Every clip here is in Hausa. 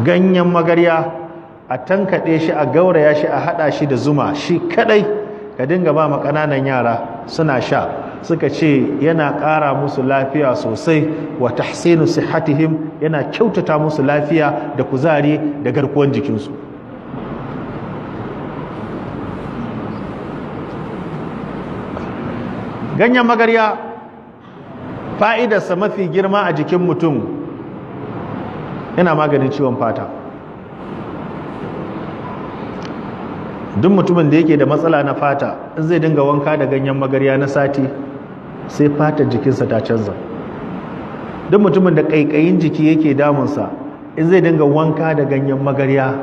Ganyen magarya a tankaɗe shi, a gauraya shi, a haɗa shi da zuma shi kadai, ka dinga ba ma ƙananan yara suna sha. Suka ce yana ƙara musu lafiya sosai, wa tahsinu sihhatihim, yana kyautata musu lafiya da kuzari da garkuwan jikinsu. Ganyen magarya fa'idarsa mafi girma a jikin mutum, yana maganin ciwon fata. Duk mutumin da yake da matsala na fata, in zai dinga wanka da ganyen magarya na sati, sai fatar jikinsa ta canza. Duk mutumin da ƙaiƙayin jiki yake damunsa, in zai dinga wanka da ganyen magarya,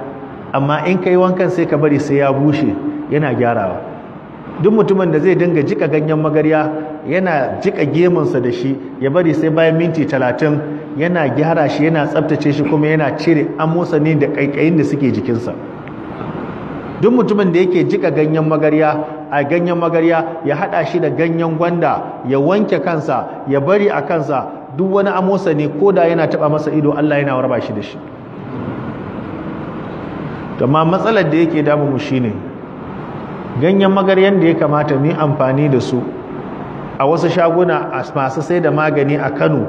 amma in kai wankan sai ka bari sai ya bushe, yana gyarawa. Duk mutumin da zai dinga jika ganyen magarya, yana jika gemunsa da shi, ya bari sai bayan minti 30, yana gyara shi, yana tsaftace shi, kuma yana cire amosani da ƙaiƙayin da suke jikinsa. Duk mutumin da yake jika ganyen magarya a ganyen magarya ya hada shi da ganyen gwanda, ya wanke kansa, ya bari a kansa, duk wani amosani ko da yana taba masa ido, Allah yana warba shi da shi. Amma matsalar da yake damu mu shine ganyen magaryan da ya kamata mu yi amfani da su a wasu shaguna masu sai da magani a Kano,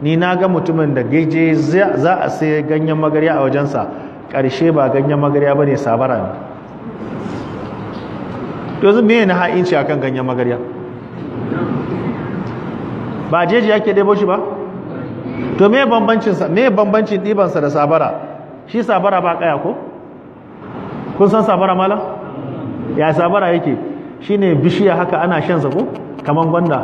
ni na ga mutumin da geje za a sai ganyen magarya a wajensa, ƙarshe ba ganyen magarya bane, sabara ne. Yanzu me na ha'inci akan ganyen magarya? Ba jeji yake ɗebo shi ba? To me bambancin sa, me bambancin ɗiban sa da sabara? Shi sabara ba kaya ko? Kun san sabara malam? Ya sabara yake? Shine bishiya haka ana shan sa ko? Kaman gwanda.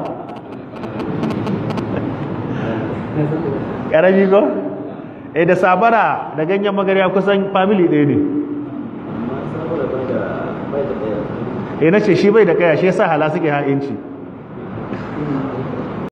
Karami ko? Eh, da sabara da ganyen magarya kusan family ɗaya ne. Eh, nace shi bai da kaya, shi yasa hala suke ha'inci.